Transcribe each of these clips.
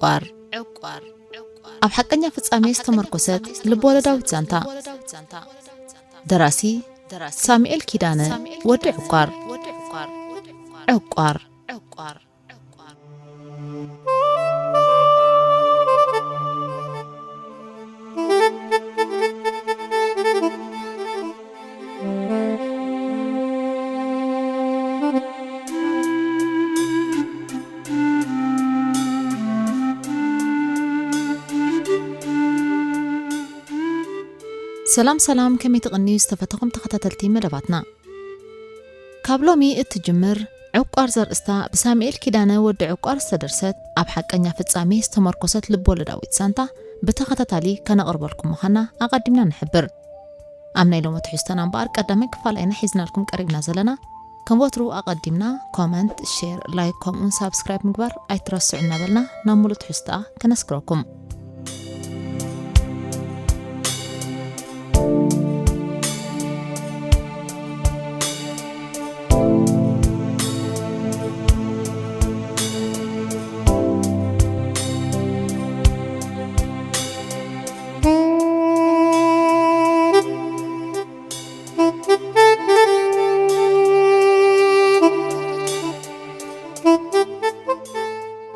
ዕቋር። ኣብ ሓቀኛ ፍጻሜ ዝተመርኮሰት ልብወለዳዊት ዛንታ። ደራሲ ሳሙኤል ኪዳነ፣ ወዲ ዕቋር። ዕቋር። ሰላም ሰላም፣ ከመይ ትቕንዩ ዝተፈተኹም ተኸታተልቲ መደባትና? ካብ ሎሚ እትጅምር ዕቋር ዘርእስታ ብሳሙኤል ኪዳነ ወዲ ዕቋር ዝተደርሰት ኣብ ሓቀኛ ፍጻሜ ዝተመርኮሰት ልብወለዳዊት ዛንታ ብተኸታታሊ ከነቕርበልኩም ምዃና ኣቐዲምና ንሕብር። ኣብ ናይ ሎሚ ትሕዝቶና እምበኣር ቀዳማይ ክፋል ኣይና ሒዝናልኩም ቀሪብና ዘለና። ከም ወትሩ ኣቐዲምና ኮመንት፣ ሼር፣ ላይክ ከምኡውን ሳብስክራይብ ምግባር ኣይትረስዑ እናበልና ናብ ሙሉእ ትሕዝቶኣ ከነስግረኩም።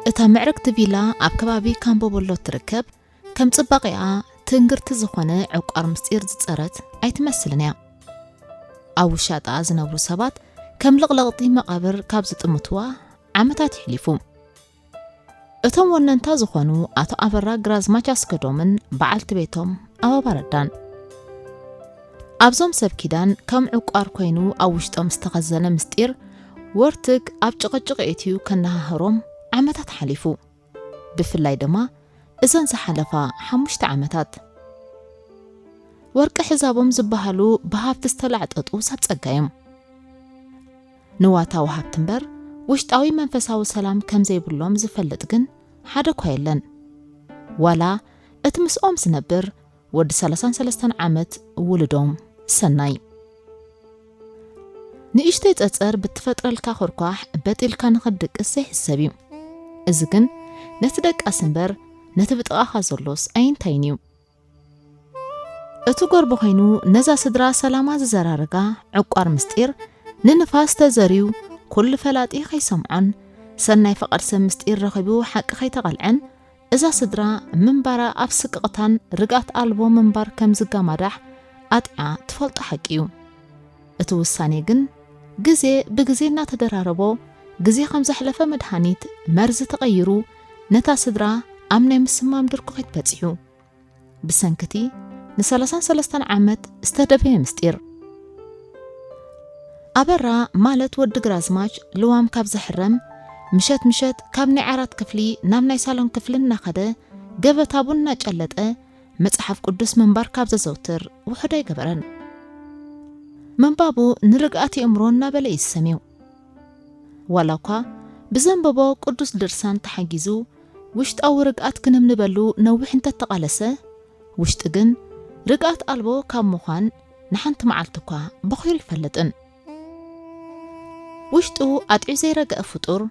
እታ ምዕርግቲ ቪላ ኣብ ከባቢ ካምቦ ቦሎ እትርከብ፣ ከም ጽባቐኣ ትንግርቲ ዝኾነ ዕቋር ምስጢር ዝጸረት ኣይትመስልን እያ። ኣብ ውሻጠኣ ዝነብሩ ሰባት ከም ልቕለቕቲ መቓብር ካብ ዝጥምትዋ ዓመታት ይሕሊፉ። እቶም ወነንታ ዝኾኑ ኣቶ ኣበራ ግራዝማች ኣስገዶምን በዓልቲ ቤቶም ኣበባ ረዳን፣ ኣብዞም ሰብ ኪዳን ከም ዕቋር ኮይኑ ኣብ ውሽጦም ዝተኸዘነ ምስጢር ወርትግ ኣብ ጭቕጭቕ እትዩ ከነሃህሮም ዓመታት ሓሊፉ። ብፍላይ ድማ እዘን ዝሓለፋ ሓሙሽተ ዓመታት። ወርቂ ሕዛቦም ዝበሃሉ ብሃብቲ ዝተላዕጠጡ ሰብ ጸጋ እዮም። ንዋታዊ ሃብቲ እምበር ውሽጣዊ መንፈሳዊ ሰላም ከም ዘይብሎም ዝፈልጥ ግን ሓደ እኳ የለን። ዋላ እቲ ምስኦም ዝነብር ወዲ ሰላሳን ሰለስተን ዓመት ውሉዶም ሰናይ። ንእሽተይ ጸጸር ብትፈጥረልካ ኮርኳሕ በጢልካ ንኽትድቅስ ዘይሕሰብ እዩ። እዚ ግን ነቲ ደቃስ እምበር ነቲ ብጥቓኻ ዘሎስ ኣይንታይን እዩ። እቲ ጎርቦ ኮይኑ ነዛ ስድራ ሰላማ ዝዘራረጋ ዕቋር ምስጢር ንንፋስ ተዘርዩ ኩሉ ፈላጢ ከይሰምዖን ሰናይ ፍቓድ ሰብ ምስጢር ረኺቡ ሓቂ ከይተቐልዐን እዛ ስድራ ምንባራ ኣብ ስቅቕታን ርግኣት ኣልቦ ምንባር ከም ዝጋማዳሕ ኣጥዓ ትፈልጦ ሓቂ እዩ። እቲ ውሳኔ ግን ግዜ ብግዜ እናተደራረቦ፣ ግዜ ከም ዘሕለፈ መድሃኒት መርዚ ተቐይሩ፣ ነታ ስድራ ኣብ ናይ ምስማም ድርኩኺት በጺሑ። ብሰንክቲ ንሰላሳን ሰለስተን ዓመት ዝተደበየ ምስጢር። ኣበራ ማለት ወዲ ግራዝማች ልዋም ካብ ዘሕረም፣ ምሸት ምሸት ካብ ናይ ዓራት ክፍሊ ናብ ናይ ሳሎን ክፍሊ እናኸደ፣ ገበታ ቡን እናጨለጠ፣ መጽሓፍ ቅዱስ ምንባር ካብ ዘዘውትር ውሑድ ኣይገበረን። ምንባቡ ንርግኣት የእምሮ እናበለ እዩ ዝሰምዮ። ዋላ እኳ ብዘንበቦ ቅዱስ ድርሳን ተሓጊዙ ውሽጣዊ ርግኣት ክንብንበሉ ነዊሕ እንተተቓለሰ፣ ውሽጢ ግን ርግኣት ኣልቦ ካብ ምዃን ንሓንቲ መዓልቲ እኳ በኺሩ ይፈልጥን። ውሽጡ ኣጥዕዩ ዘይረግአ ፍጡር፣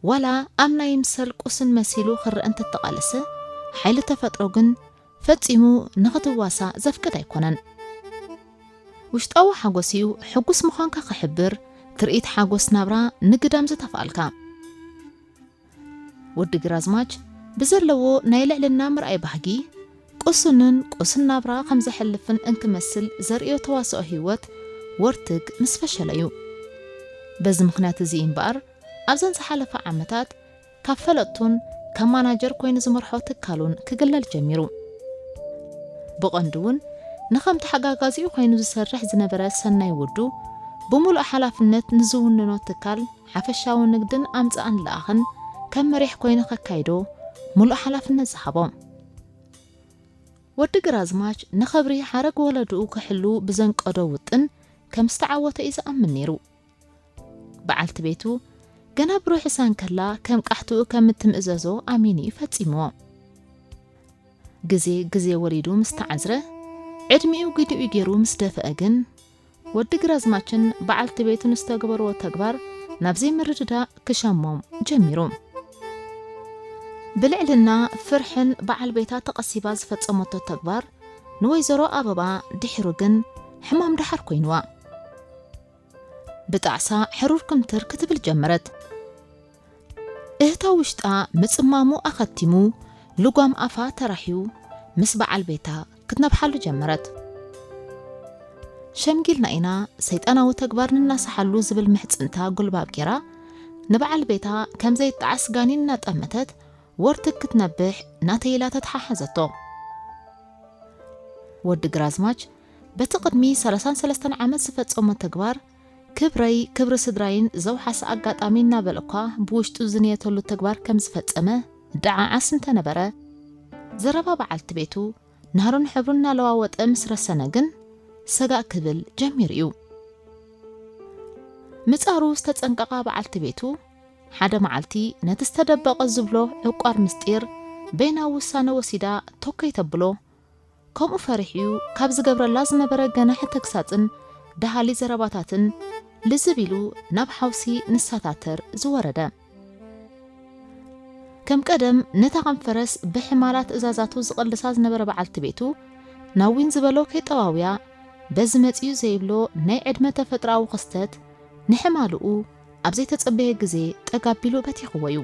ዋላ ኣብ ናይ ምሰል ቁስን መሲሉ ክረአ እንተተቓለሰ፣ ሓይሊ ተፈጥሮ ግን ፈጺሙ ንኽትዋሳእ ዘፍቅድ ኣይኮነን። ውሽጣዊ ሓጎስ እዩ ሕጉስ ምዃንካ ክሕብር፣ ትርኢት ሓጎስ ናብራ ንግዳም ዝተፋኣልካ። ወዲ ግራዝማች ብዘለዎ ናይ ልዕልና ምርኣይ ባህጊ፣ ቁሱንን ቁስን ናብራ ከም ዘሕልፍን እንክመስል ዘርእዮ ተዋስኦ ህይወት ወርትግ ምስ ፈሸለ እዩ። በዚ ምኽንያት እዚ እምበኣር፣ ኣብዘን ዝሓለፋ ዓመታት ካብ ፈለጥቱን ከም ማናጀር ኮይኑ ዝመርሖ ትካሉን ክግለል ጀሚሩ። ብቐንዱ እውን ንኸም ተሓጋጋዚኡ ኮይኑ ዝሰርሕ ዝነበረ ሰናይ ወዱ፣ ብምሉእ ሓላፍነት ንዝውንኖ ትካል ሓፈሻዊ ንግድን ኣምጻእን ለኣኽን ከም መሪሕ ኮይኑ ከካይዶ ምሉእ ሓላፍነት ዝሃቦ። ወዲ ግራዝማች ንኽብሪ ሓረግ ወለድኡ ክሕሉ ብዘንቀዶ ውጥን ከም ዝተዓወተ እዩ ዝኣምን ነይሩ። በዓልቲ ቤቱ ገና ብሩሕ ህጻን ከላ ከም ቃሕትኡ ከም እትምእዘዞ ኣሚኑ እዩ ፈጺምዎ። ግዜ ግዜ ወሊዱ ምስ ተዓዝረ፣ ዕድሚኡ ግዲኡ ገይሩ ምስ ደፍአ ግን፣ ወዲ ግራዝማችን በዓልቲ ቤቱን ዝተግበርዎ ተግባር ናብ ዘይምርድዳእ ክሸሞም ጀሚሩ። ብልዕልና ፍርሕን በዓል ቤታ ተቐሲባ ዝፈጸመቶ ተግባር ንወይዘሮ ኣበባ ድሒሩ ግን ሕማም ደሓር ኮይንዋ። ብጣዕሳ ሕሩር ክምትር ክትብል ጀመረት። እህታ ውሽጣ ምጽማሙ ኣኸቲሙ፣ ልጓም ኣፋ ተራሕዩ፣ ምስ በዓል ቤታ ክትነብሓሉ ጀመረት። "ሸምጊልና ኢና፣ ሰይጣናዊ ተግባር ንናሳሓሉ" ዝብል ምሕጽንታ ጉልባብ ጌራ፣ ንበዓል ቤታ ከም ዘይጠዓስ ጋኒን እናጠመተት፣ ወርትግ ክትነብሕ ናተይ ኢላ ተተሓሓዘቶ። ወዲ ግራዝማች በቲ ቅድሚ ሰላሳን ሰለስተን ዓመት ዝፈጸሞ ተግባር፣ ክብረይ፣ ክብሪ ስድራይን ዘውሓሰ ኣጋጣሚ እናበለ እኳ ብውሽጡ ዝንየተሉ ተግባር ከም ዝፈጸመ ደዓዓስ እንተነበረ፣ ዘረባ በዓልቲ ቤቱ ናህሩን ሕብሩን እናለዋወጠ ምስ ረሰነ ግን ሰጋእ ክብል ጀሚሩ እዩ። ምጻሩ ዝተጸንቀቓ በዓልቲ ቤቱ፣ ሓደ መዓልቲ ነቲ ዝተደበቐ ዝብሎ ዕቋር ምስጢር በይና ውሳነ ወሲዳ ቶከይ ተብሎ፣ ከምኡ ፈሪሑ እዩ ካብ ዝገብረላ ዝነበረ ገናሒ ተግሳጽን ደሃሊ ዘረባታትን ልዝብ ኢሉ ናብ ሓውሲ ንሳታተር ዝወረደ። ከም ቀደም ነታ ከም ፈረስ ብሕማላ ትእዛዛቱ ዝቐልሳ ዝነበረ በዓልቲ ቤቱ፣ ናብ ዊን ዝበሎ ከይጠዋውያ፣ በዚ መጺኡ ዘይብሎ ናይ ዕድመ ተፈጥሮኣዊ ክስተት ንሕማልኡ ኣብ ዘይተጸበየ ግዜ ጠግ ኣቢሉ በቲኽዎ እዩ።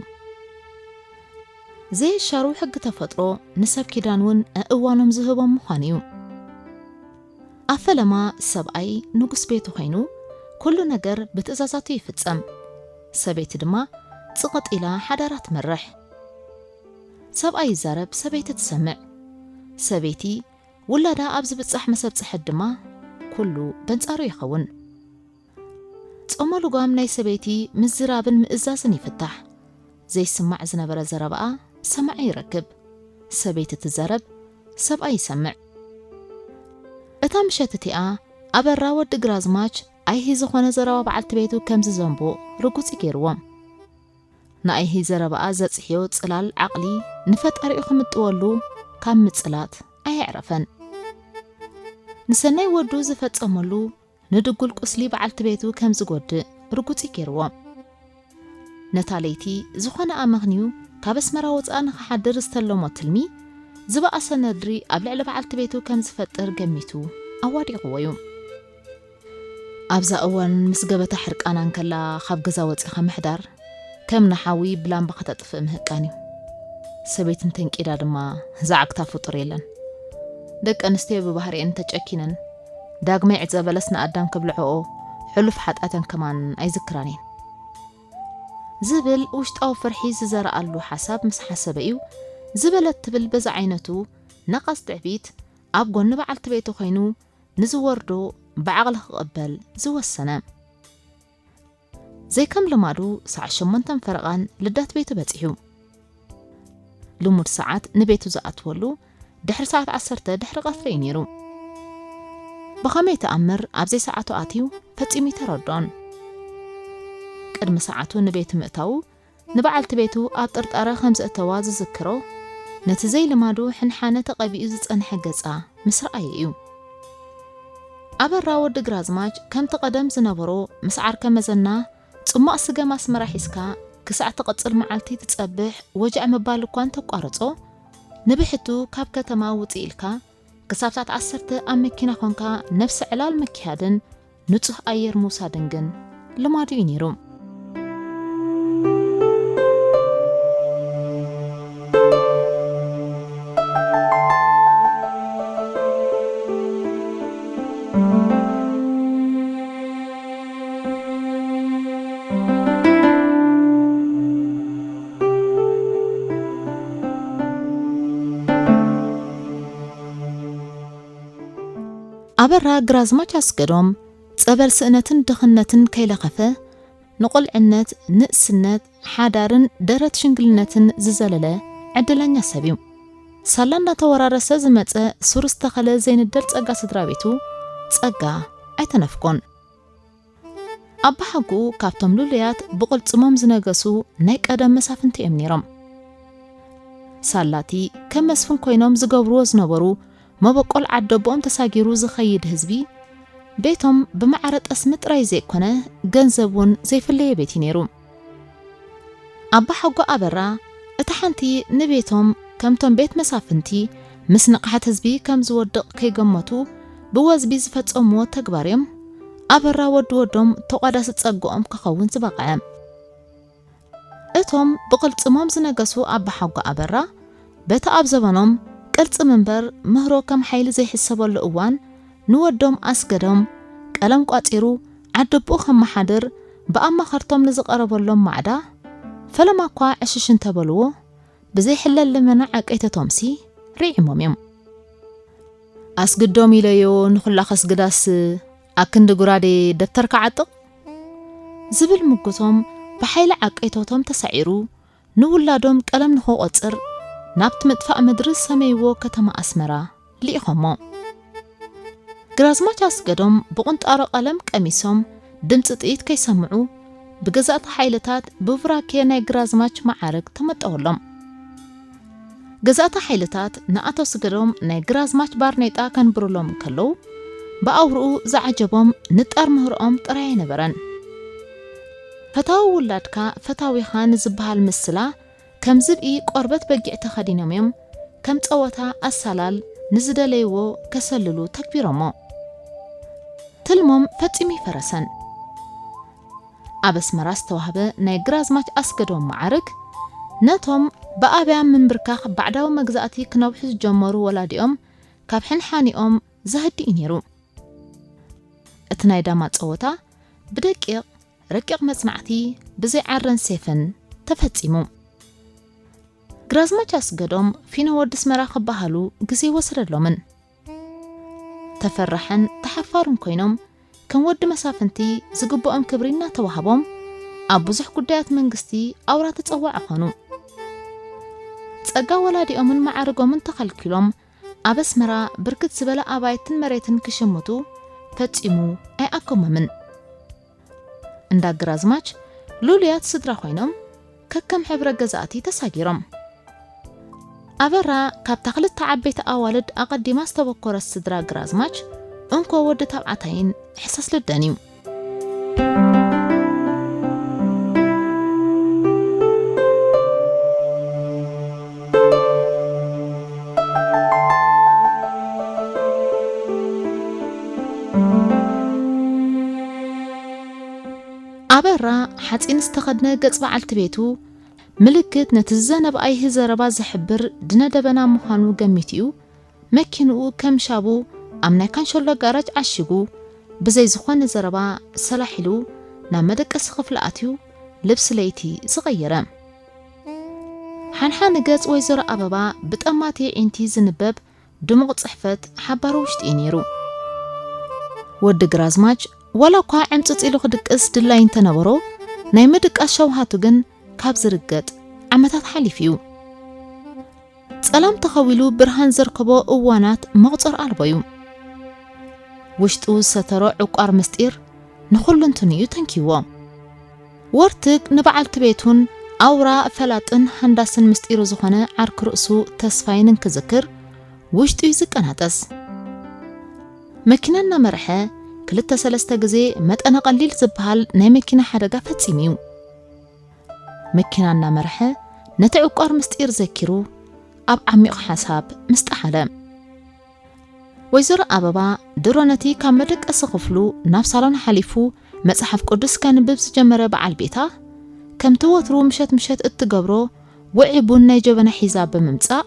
ዘይሻሩ ሕጊ ተፈጥሮ ንሰብ ኪዳን እውን ኣእዋኖም ዝህቦም ምዃኑ እዩ። ኣብ ፈለማ ሰብኣይ ንጉስ ቤቱ ኮይኑ፣ ኩሉ ነገር ብትእዛዛቱ ይፍጸም። ሰበይቲ ድማ ጽቕጥ ኢላ ሓዳራ ትመርሕ። ሰብኣይ ይዛረብ፣ ሰበይቲ ትሰምዕ። ሰበይቲ ውላዳ ኣብ ዝብጻሕ ምስ ኣብጽሐት ድማ፣ ኩሉ በንጻሩ ይኸውን። ጾመ ልጓም ናይ ሰበይቲ ምዝራብን ምእዛዝን ይፍታሕ። ዘይስማዕ ዝነበረ ዘረባኣ ሰማዒ ይረክብ። ሰበይቲ ትዛረብ፣ ሰብኣይ ይሰምዕ። እታ ምሸት እቲኣ፣ ኣበራ ወዲ ግራዝማች ኣይሂ ዝኾነ ዘረባ በዓልቲ ቤቱ ከም ዝዘንቦ ርጉጽ እዩ ገይርዎ። ንኣይሂ ዘረባኣ ዘጽሕዮ ጽላል ዓቕሊ ንፈጣሪኡ ክምጥወሉ ካብ ምጽላት ኣየዕረፈን። ንሰናይ ወዱ ዝፈጸመሉ ንድጉል ቁስሊ በዓልቲ ቤቱ ከም ዝጎድእ ርጉጽ እዩ ገይርዎ። ነታ ለይቲ ዝኾነ ኣመኽንዩ ካብ ኣስመራ ወጻኢ ንኽሓድር ዝተለሞ ትልሚ፣ ዝበኣሰ ነድሪ ኣብ ልዕሊ በዓልቲ ቤቱ ከም ዝፈጥር ገሚቱ ኣዋዲቕዎ እዩ። ኣብዛ እዋን ምስ ገበታ ሕርቃና እንከላ ካብ ገዛ ወጺኻ ምሕዳር፣ ከም ንሓዊ ብላምባ ከተጥፍእ ምህቃን እዩ። ሰበይትን ተንቂዳ ድማ ዝዓግታ ፍጡር የለን። ደቂ ኣንስትዮ ብባህሪኤን እንተጨኪነን፣ ዳግማይ ዕጸ በለስ ንኣዳም ክብልዕኦ፣ ሕሉፍ ሓጢኣተን ከማን ኣይዝክራን እየን። ዝብል ውሽጣዊ ፍርሒ ዝዘረኣሉ ሓሳብ ምስ ሓሰበ እዩ፣ ዝበለት ትብል በዚ ዓይነቱ ነቓጽ ትዕቢት ኣብ ጎኒ በዓልቲ ቤቱ ኮይኑ ንዝወርዶ ብዓቕሊ ክቕበል ዝወሰነ። ዘይከም ልማዱ ሰዓት ሸሞንተን ፈረቓን ልዳት ቤቱ በጺሑ። ልሙድ ሰዓት ንቤቱ ዝኣትወሉ ድሕሪ ሰዓት ዓሰርተ ድሕሪ ቀትሪ እዩ ነይሩ። ብኸመይ ተኣምር ኣብ ዘይሰዓቱ ኣትዩ ፈጺሙ ኣይተረድኦን። ቅድሚ ሰዓቱ ንቤቱ ምእታዉ ንበዓልቲ ቤቱ ኣብ ጥርጣረ ከም ዘእተዋ ዝዝክሮ፣ ነቲ ዘይልማዱ ሕንሓነ ተቐቢኡ ዝጸንሐ ገጻ ምስ ረኣየ እዩ። ኣበራ ወዲ ግራዝማች ከምቲ ቀደም ዝነበሮ ምስ ዓርከ መዘና ጽሟቕ ስገም ኣስመራ ሒዝካ ክሳዕ ትቕጽል መዓልቲ ትጸብሕ ወጃዕ ምባል እኳ እንተቋረጾ፣ ንብሕቱ ካብ ከተማ ውጽእ ኢልካ ክሳብ ሰዓት ዓሰርተ ኣብ መኪና ኾንካ ነብሰ ዕላል ምክያድን ንጹህ ኣየር ምውሳድን ግን ልማዱ እዩ ነይሩ። ኣበራ ግራዝማች ኣስገዶም ጸበል ስእነትን ድኽነትን ከይለኸፈ፣ ንቑልዕነት፣ ንእስነት፣ ሓዳርን ደረት ሽንግልነትን ዝዘለለ ዕድለኛ ሰብ እዩ። ሳላ እናተወራረሰ ዝመጸ ሱር ዝተኸለ ዘይንደል ጸጋ ስድራ ቤቱ ጸጋ ኣይተነፍጎን። ኣባሓጉኡ ካብቶም ልሉያት ብቕልጽሞም ዝነገሱ ናይ ቀደም መሳፍንቲ እዮም ነይሮም። ሳላቲ ከም መስፍን ኮይኖም ዝገብርዎ ዝነበሩ መበቆል ዓደቦኦም ተሳጊሩ ዝኸይድ ህዝቢ፣ ቤቶም ብማዕረ ጠስሚ ጥራይ ዘይኮነ፣ ገንዘብ እውን ዘይፍለየ ቤት እዩ ነይሩ። ኣባሓጎ ኣበራ እታ ሓንቲ ንቤቶም ከምቶም ቤት መሳፍንቲ ምስ ንቕሓት ህዝቢ ከም ዝወድቕ ከይገመቱ ብወዝቢ ዝፈጸምዎ ተግባር እዮም። ኣበራ ወዲ ወዶም ተቋዳሲ ጸግኦም ክኸውን ዝበቕዐ። እቶም ብቕልጽሞም ዝነገሱ ኣባሓጎ ኣበራ፣ በቲ ኣብ ዘበኖም ቅልጽም እምበር ምህሮ ከም ሓይሊ ዘይሕሰበሉ እዋን፣ ንወዶም ኣስገዶም ቀለም ቋጺሩ ዓደቦኡ ከመሓድር ብኣማኸርቶም ንዝቐረበሎም ማዕዳ፣ ፈለማ እኳ ዕሽሽ እንተበልዎ፣ ብዘይሕለል ልመና ዓቀይተቶምሲ ርዒሞም እዮም። ኣስግዶም ኢለዮ ንኹላ ከስግዳስ፣ ኣክንዲ ጉራዴ ደብተር ክዓጥቕ ዝብል ምጉቶም ብሓይሊ ዓቀይቶቶም ተሳዒሩ፣ ንውላዶም ቀለም ንኽቖጽር ናብቲ ምጥፋእ ምድሪ ዝሰመይዎ ከተማ ኣስመራ ልኢኾሞ። ግራዝማች ኣስገዶም ብቑንጣሮ ቀለም ቀሚሶም ድምጺ ጥይት ከይሰምዑ ብገዛእቲ ሓይልታት ብቡራኬ ናይ ግራዝማች መዓርግ ተመጠወሎም። ገዛእቲ ሓይልታት ንኣቶ ኣስገዶም ናይ ግራዝማች ባርኔጣ ከንብሩሎም እንከለዉ፣ ብኣውርኡ ዝዓጀቦም ንጣር ምህሮኦም ጥራይ ኣይነበረን። ፈታዊ ውላድካ ፈታዊኻ ንዝበሃል ምስላ ከም ዝብኢ ቆርበት በጊዕ ተኸዲኖም እዮም ከም ጸወታ ኣሳላል ንዝደለይዎ ከሰልሉ ተግቢሮሞ። ትልሞም ፈጺሙ ይፈረሰን። ኣብ ኣስመራ ዝተዋህበ ናይ ግራዝማች ኣስገዶም መዓርግ ነቶም ብኣብያ ምንብርካኽ ባዕዳዊ መግዛእቲ ክነውሑ ዝጀመሩ ወላዲኦም ካብ ሕንሓኒኦም ዘህድእ እዩ ነይሩ። እቲ ናይ ዳማ ጸወታ ብደቂቕ ረቂቕ መጽናዕቲ ብዘይ ዓረን ሴፍን ተፈጺሙ። ግራዝማች ኣስገዶም ፊኖ ወዲ ኣስመራ ክበሃሉ ግዜ ወሰደሎምን። ተፈራሕን ተሓፋርን ኮይኖም ከም ወዲ መሳፍንቲ ዝግብኦም ክብሪ እናተዋህቦም ኣብ ብዙሕ ጉዳያት መንግስቲ ኣውራ ተጸዋዒ ኾኑ። ጸጋ ወላዲኦምን መዓርጎምን ተኸልኪሎም ኣብ ኣስመራ ብርክት ዝበለ ኣባይትን መሬትን ክሽምቱ ፈጺሙ ኣይኣከሞምን። እንዳ ግራዝማች ልሉያት ስድራ ኮይኖም ከከም ሕብረ ገዛእቲ ተሳጊሮም። ኣበራ ካብታ ክልተ ዓበይቲ ኣዋልድ ኣቐዲማ ዝተበኮረት ስድራ ግራዝማች እንኮ ወዲ ታብዓታይን ሕሳስ ልደን እዩ። ኣበራ ሓጺን ዝተኸድነ ገጽ በዓልቲ ቤቱ ምልክት ነቲ ዝዘነብ ኣይሂ ዘረባ ዝሕብር ድነ ደበና ምዃኑ ገሚቱ እዩ። መኪንኡ ከም ሻቡ ኣብ ናይ ካንሸሎ ጋራጅ ዓሺጉ ብዘይ ዝኾነ ዘረባ ሰላሕ ኢሉ ናብ መደቀሲ ክፍሊ ኣትዩ ልብሲ ለይቲ ዝቐየረ። ሓንሓኒ ገጽ ወይዘሮ ኣበባ ብጠማት የዒንቲ ዝንበብ ድሙቕ ጽሕፈት ሓባር ውሽጢ እዩ ነይሩ። ወዲ ግራዝማች ዋላ እኳ ዕምጽጽ ኢሉ ክድቅስ ድላይ እንተነበሮ፣ ናይ ምድቃስ ሸውሃቱ ግን ካብ ዝርገጥ ዓመታት ሓሊፉ እዩ። ጸላም ተኸዊሉ ብርሃን ዘርከቦ እዋናት መቑጸር ኣልቦ እዩ። ውሽጡ ዝሰተሮ ዕቋር ምስጢር ንኹሉ እንትንኡ ተንኪዎ። ወርትግ ንበዓልቲ ቤቱን ኣውራ ፈላጥን ሃንዳስን ምስጢሩ ዝኾነ ዓርኪ ርእሱ ተስፋይን እንክዝክር ውሽጡ እዩ ዝቀናጠስ። መኪና እናመርሐ ክልተ ሰለስተ ግዜ መጠነ ቀሊል ዝበሃል ናይ መኪና ሓደጋ ፈጺሙ እዩ። መኪና እናመርሐ ነቲ ዕቋር ምስጢር ዘኪሩ ኣብ ዓሚቕ ሓሳብ ምስ ጠሓለ። ወይዘሮ ኣበባ ድሮ ነቲ ካብ መደቀሲ ክፍሉ ናብ ሳሎን ሓሊፉ መጽሓፍ ቅዱስ ከንብብ ዝጀመረ በዓል ቤታ፣ ከምቲ ወትሩ ምሸት ምሸት እትገብሮ ውዑይ ቡን ናይ ጀበና ሒዛ ብምምጻእ፣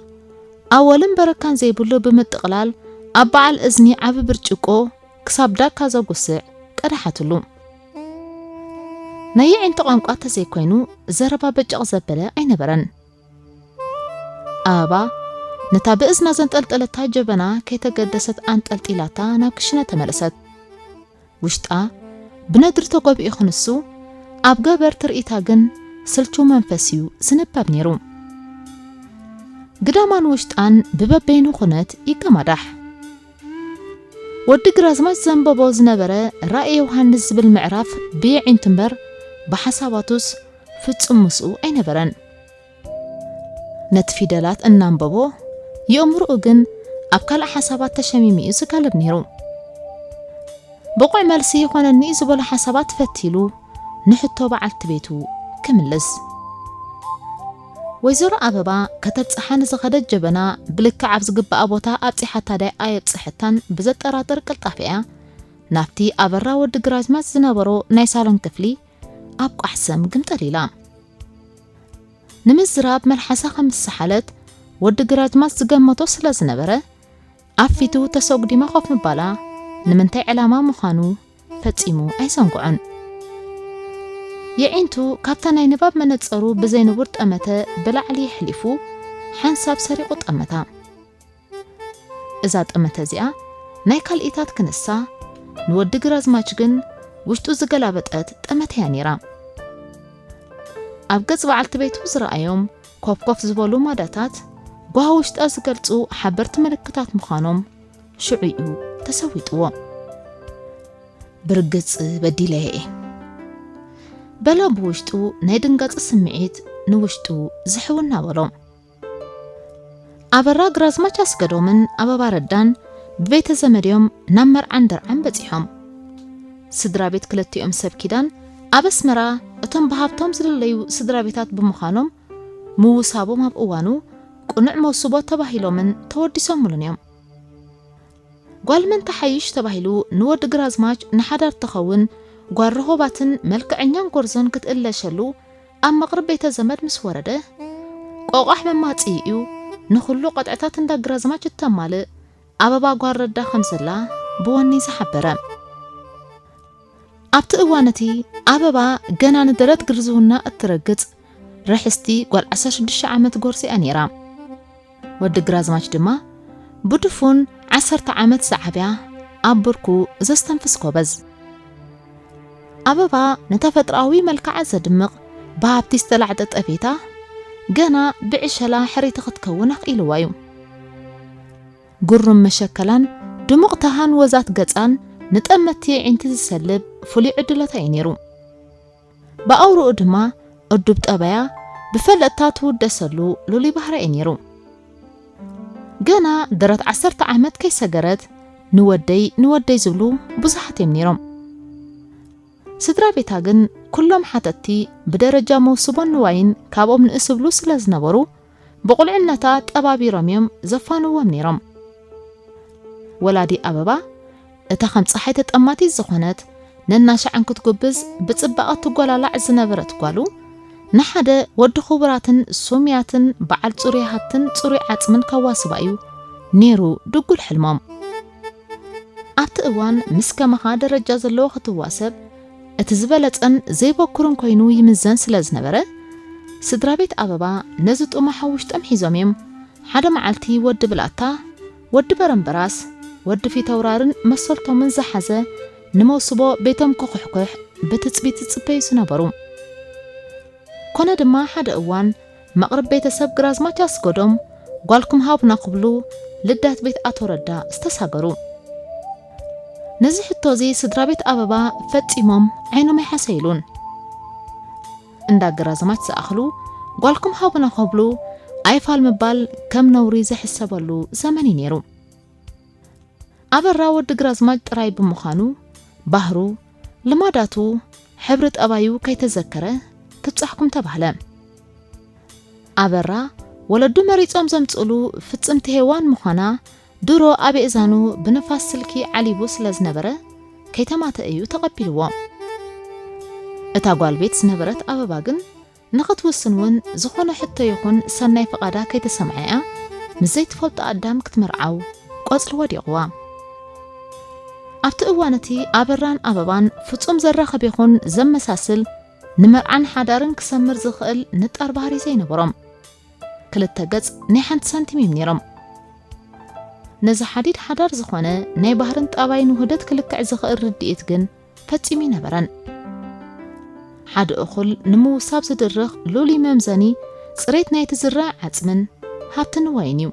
ኣወልን በረካን ዘይብሉ ብምጥቕላል ኣብ በዓል እዝኒ ዓቢ ብርጭቆ ክሳብ ዳካ ዘጉስዕ ቀድሓትሉ። ናይ የዒንቲ ቋንቋ ተዘይኮይኑ ዘረባ በጨቕ ዘበለ ኣይነበረን። ኣበባ ነታ ብእዝና ዘንጠልጠለታ ጀበና ከይተገደሰት ኣንጠልጢላታ ናብ ክሽነ ተመለሰት። ውሽጣ ብነድሪ ተጎቢኡ ክንሱ፣ ኣብ ገበር ትርኢታ ግን ስልቹ መንፈስ እዩ ዝንበብ ነይሩ። ግዳማን ውሽጣን ብበበይኑ ኩነት ይገማዳሕ። ወዲ ግራዝማች ዘንበቦ ዝነበረ ራእየ ዮሃንስ ዝብል ምዕራፍ ብየዒንቱ እምበር ብሓሳባቱስ ፍጹም ምስኡ ኣይነበረን። ነቲ ፊደላት እናንበቦ፣ የእምሮኡ ግን ኣብ ካልእ ሓሳባት ተሸሚሙ እዩ ዝጋልብ ነይሩ። ብቑዕ መልሲ ይኾነኒ እዩ ዝበሎ ሓሳባት ፈቲሉ ንሕቶ በዓልቲ ቤቱ ክምልስ። ወይዘሮ ኣበባ ከተብጽሓ ንዝኸደት ጀበና ብልክዕ ኣብ ዝግባኣ ቦታ ኣብጺሓታ ዳይ ኣየብጽሐታን ብዘጠራጥር ቅልጣፈ እያ ናብቲ ኣበራ ወዲ ግራዝማች ዝነበሮ ናይ ሳሎን ክፍሊ ኣብ ቋሕ ሰም ግምጥል ኢላ። ንምዝራብ መልሓሳ ከም ዝሰሓለት ወዲ ግራዝማች ዝገመቶ ስለ ዝነበረ፣ ኣብ ፊቱ ተሰጉዲማ ኮፍ ምባላ ንምንታይ ዕላማ ምዃኑ ፈጺሙ ኣይዘንግዖን። የዒንቱ ካብታ ናይ ንባብ መነጸሩ ብዘይ ንቡር ጠመተ ብላዕሊ የሕሊፉ ሓንሳብ ሰሪቑ ጠመታ። እዛ ጠመተ እዚኣ ናይ ካልኢታት ክንሳ፣ ንወዲ ግራዝማች ግን ውሽጡ ዝገላበጠት ጠመተ እያ ነይራ። ኣብ ገጽ በዓልቲ ቤቱ ዝረኣዮም ኮፍኮፍ ዝበሉ ማዳታት ጓህ ውሽጣ ዝገልጹ ሓበርቲ ምልክታት ምዃኖም ሽዑ እዩ ተሰዊጥዎ። ብርግጽ በዲለየ እየ በለ ብውሽጡ ናይ ድንጋጸ ስምዒት ንውሽጡ ዝሕው እናበሎ። ኣበራ ግራዝማች ኣስገዶምን ኣበባ ረዳን ብቤተ ዘመድዮም ናብ መርዓን ደርዓን በጺሖም። ስድራ ቤት ክልቲኦም ሰብ ኪዳን ኣብ ኣስመራ እቶም ብሃብቶም ዝልለዩ ስድራ ቤታት ብምዃኖም ምውሳቦም ኣብ እዋኑ ቅኑዕ መውስቦ ተባሂሎምን ተወዲሶምሉን እዮም። ጓል መን ተሓይሽ ተባሂሉ ንወዲ ግራዝማች ንሓዳር ትኸውን ጓል ረሆባትን መልክዐኛን ጎርዞን ክትእለሸሉ ኣብ መቕርብ ቤተ ዘመድ ምስ ወረደ፣ ቆቋሕ መማጽኢ እዩ ንኹሉ ቀጥዕታት እንዳ ግራዝማች እተማልእ ኣበባ ጓል ረዳ ከም ዘላ ብወኒ ዝሓበረ። ኣብቲ እዋን እቲ ኣበባ ገና ንደረት ግርዝውና እትረግጽ ርሕስቲ ጓል ዓሰርተ ሽዱሽተ ዓመት ጎርዚ እያ ነይራ። ወዲ ግራዝማች ድማ ብድፉን ዓሰርተ ዓመት ዝዓብያ ኣብ ብርኩ ዘስተንፍስ ጎበዝ። ኣበባ ንተፈጥሮኣዊ መልክዓ ዘድምቕ ብሃብቲ ዝተላዕጠጠ ቤታ ገና ብዕሸላ ሕርይቲ ክትከውን ኣኽኢልዋ እዩ። ግሩም መሸከላን ድሙቕ ተሃን ወዛት ገጻን ንጠመቲ የዒንቲ ዝሰልብ ፍሉይ ዕድለታ እዩ ነይሩ። ብኣውርኡ ድማ እዱብ ጠባያ ብፈለጥታ ትውደሰሉ ልሉይ ባህሪ እዩ ነይሩ። ገና ደረት ዓሰርተ ዓመት ከይሰገረት ንወደይ ንወደይ ዝብሉ ብዙሓት እዮም ነይሮም። ስድራ ቤታ ግን ኩሎም ሓተትቲ ብደረጃ መውስቦን ንዋይን ካብኦም ንእስ ዝብሉ ስለ ዝነበሩ ብቑልዕነታ ጠባቢሮም እዮም ዘፋንዎም ነይሮም። ወላዲ ኣበባ እታ ከም ጸሓይ ተጠማቲት ዝኾነት ነናሻዕ እንክትጉብዝ ብጽባቐ ትጓላላዕ ዝነበረት ጓሉ ንሓደ ወዲ ክቡራትን ሱሙያትን በዓል ጽሩይ ሃብትን ጽሩይ ዓጽምን ከዋስባ እዩ ነይሩ ድጉል ሕልሞም። ኣብቲ እዋን ምስ ከማኻ ደረጃ ዘለዎ ክትዋሰብ እቲ ዝበለጸን ዘይበኩርን ኮይኑ ይምዘን ስለ ዝነበረ፣ ስድራ ቤት ኣበባ ነዚ ጥሙሕ ኣብ ውሽጦም ሒዞም እዮም። ሓደ መዓልቲ ወዲ ብላታ፣ ወዲ በረምበራስ፣ ወዲ ፊተውራርን መሰልቶምን ዝሓዘ ንመውስቦ ቤቶም ክኹሕኩሕ ብትጽቢት ዝጽበዩ ዝነበሩ። ኮነ ድማ ሓደ እዋን መቕርብ ቤተሰብ ግራዝማች ኣስገዶም ጓልኩም ሃቡና ክብሉ ልዳት ቤት ኣቶ ረዳ ዝተሳገሩ። ነዚ ሕቶ እዚ ስድራ ቤት ኣበባ ፈጺሞም ዓይኖም ኣይሓሰይሉን። እንዳ ግራዝማች ዝኣኽሉ ጓልኩም ሃቡና ክብሉ ኣይፋል ምባል ከም ነውሪ ዝሕሰበሉ ዘመን እዩ ነይሩ። ኣበራ ወዲ ግራዝማች ጥራይ ብምዃኑ ባህሩ፣ ልማዳቱ፣ ሕብሪ ጠባዩ ከይተዘከረ ክብጻሕኩም ተባህለ። ኣበራ ወለዱ መሪጾም ዘምጽእሉ ፍጽምቲ ሄዋን ምዃና ድሮ ኣብ እዛኑ ብንፋስ ስልኪ ዓሊቡ ስለ ዝነበረ ከይተማተ እዩ ተቐቢልዎ። እታ ጓል ቤት ዝነበረት ኣበባ ግን ንኽትውስን እውን ዝኾነ ሕቶ ይኹን ሰናይ ፍቓዳ ከይተሰምዐ እያ ምስ ዘይትፈልጦ ኣዳም ክትምርዓው ቆጽሊ ወዲቕዋ። ኣብቲ እዋን እቲ ኣበራን ኣበባን ፍጹም ዘራኽብ ይኹን ዘመሳስል ንመርዓን ሓዳርን ክሰምር ዝኽእል ንጣር ባህሪ ዘይነበሮም ክልተ ገጽ ናይ ሓንቲ ሳንቲም እዮም ነይሮም። ነዚ ሓዲድ ሓዳር ዝኾነ ናይ ባህርን ጠባይን ውህደት ክልክዕ ዝኽእል ርድኢት ግን ፈጺሙ ይነበረን። ሓደ እኹል ንምውሳብ ዝድርኽ ልሉይ መምዘኒ ጽሬት ናይቲ ዝረአ ዓጽምን ሃብቲ ንዋይን እዩ።